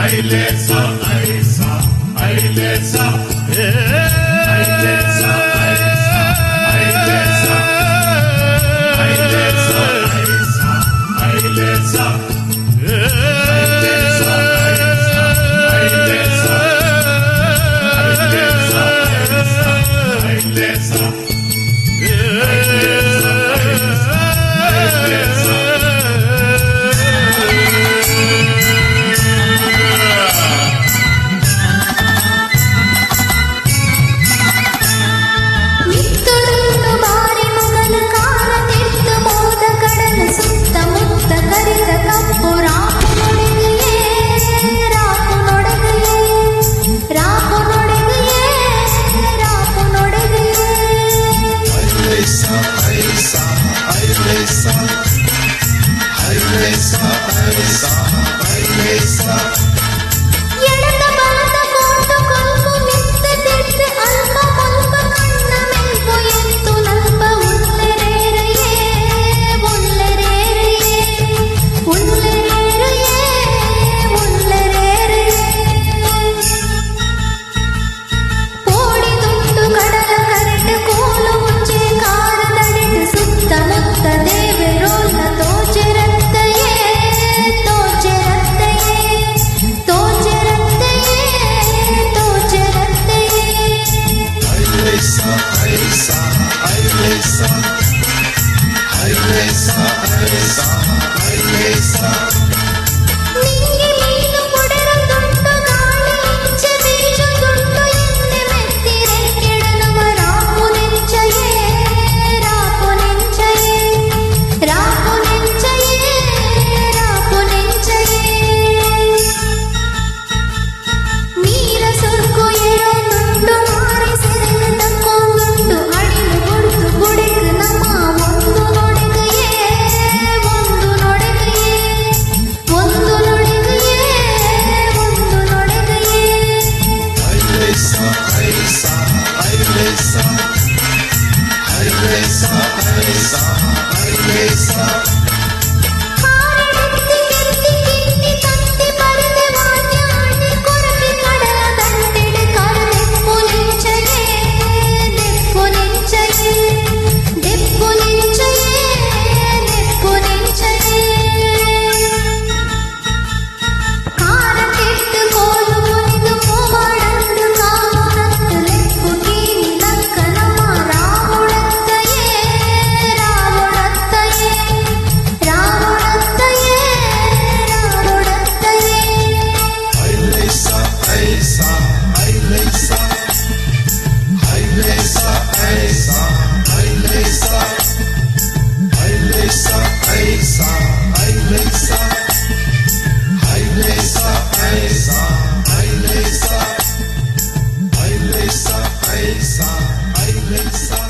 Ailesa, Aisa, Ailesa, Ailesa, Aisa, Ailesa, Ailesa, Aisa, Ailesa, Ailesa, Aisa, Ailesa, Ailesa, Aisa, Ailesa, Ailesa, Aisa, Ailesa. ಮಿತ್ತುಳುಂಟು ಬಾರಿ ಮಗನ ಕಾರ ತಿರ್ತು ಮೋದ ಕಡಲ ಸುತ್ತಮುತ್ತ ಕರಿದ ಕಪ್ಪು ರಾಪು ನೊಡಗೆಯೇ ರಾಪು ನೊಡಗೆಯೇ ರಾಪು ನೊಡಗೆಯೇ ರಾಪು ನೊಡಗೆಯೇ. Ailesa, Aisa, Ailesa, Ailesa, Aisa, Ailesa. ಎಡತ ಬಲತ ಕೋಟು ಕೊಲ್ಪು ಮಿತ್ತ ತಿರ್ತು ಅಲ್ಪ ಮಲ್ಪ ಕಣ್ಣ ಮೆಲ್ಪು ಎತ್ತು ನಲ್ಪ ಉಲ್ಲೆರೇರೆಯೇ ಉಲ್ಲೆರೇರೆಯೇ ಉಲ್ಲೆರೇರೆಯೇ ಉಲ್ಲೆರೇರೆಯೇ. ಪೋಡಿದುಂಟು ಕಡಲ ಕರೆಟ್ ಕೋಲು ಉಂಚೆ ಕಾರದಡಿಟ್ ಸುತ್ತಮುತ್ತ ದೇವೆರೋಲ್ಲ ತೋಚೆರತ್ತಯೇ ತೋಚೆರತ್ತಯೇ ತೋಚೆರತ್ತಯೇ ತೋಚೆರತ್ತಯೇ. Ailesa, Aisa, Ailesa, Ailesa, Aisa, Ailesa. ನಿಂಗೆ ಮೀನು ಪುಡರದುಂಟು ಗಾಳಿ ಇಂಚ ಬೀಜದುಂಟು ಎನ್ನೆ ಮೆತ್ತಿರೆ ಕೆಡನವ ರಾಪು ನೆಂಚಯೇ ರಾಪು ನೆಂಚಯೇ ರಾಪು ನೆಂಚಯೇ ರಾಪು ನೆಂಚಯೇ. ನೀರ ಸೊರ್ಕು ಏರೊಂದುಂಟು ಮಾರಿ ಸೆರೆಗೆ ತಕ್ಕೊಂದುಂಟು ಅಡಿಲು ಬುಡ್ದು ಬುಡೆಕ್ ನಮ್ಮ ಒಂದು ನೊಡೆಗೆಯೇ ಒಂದು ನೊಡೆಗೆಯೇ ಒಂದು ನೊಡೆಗೆಯೇ ಒಂದು ನೊಡೆಗೆಯೇ. Ailesa, Aisa, Ailesa, Ailesa, Aisa, Ailesa. ಹಾರಡೆತ್ತಿ ಕೆತ್ತಿ ಕಿನ್ನಿ ತತ್ತಿ ಪರದೆ ವಾನ್ಯಾಣಿ ಕೊರಪಿ ಕಡಲ ದಂಡೆಡೆ ಕರದೆಪ್ಪು ನೆಂಚಯೇ ದೆಪ್ಪು ನೆಂಚಯೇ ದೆಪ್ಪು ನೆಂಚಯೇ ದೆಪ್ಪು ನೆಂಚಯೇ. ಕಾರ ಕೆಟ್ಟು ಕೋಲು ಮುರಿದು ಪೋವಾಡಂದು ಕಾಮನತ್ತು ಲೆಪ್ಪು ಕೀನಿ ಲಕ್ಕ ನಮ್ಮ ರಾವುಡತ್ತಯೇ ರಾವುಡತ್ತಯೇ ರಾವುಡತ್ತಯೇ ರಾವುಡತ್ತಯೇ. Ailesa, Aisa, Ailesa, Ailesa, Aisa, Ailesa, Ailesa, Aisa, Ailesa, Ailesa, Aisa, Ailesa, Ailesa, Aisa, Ailesa.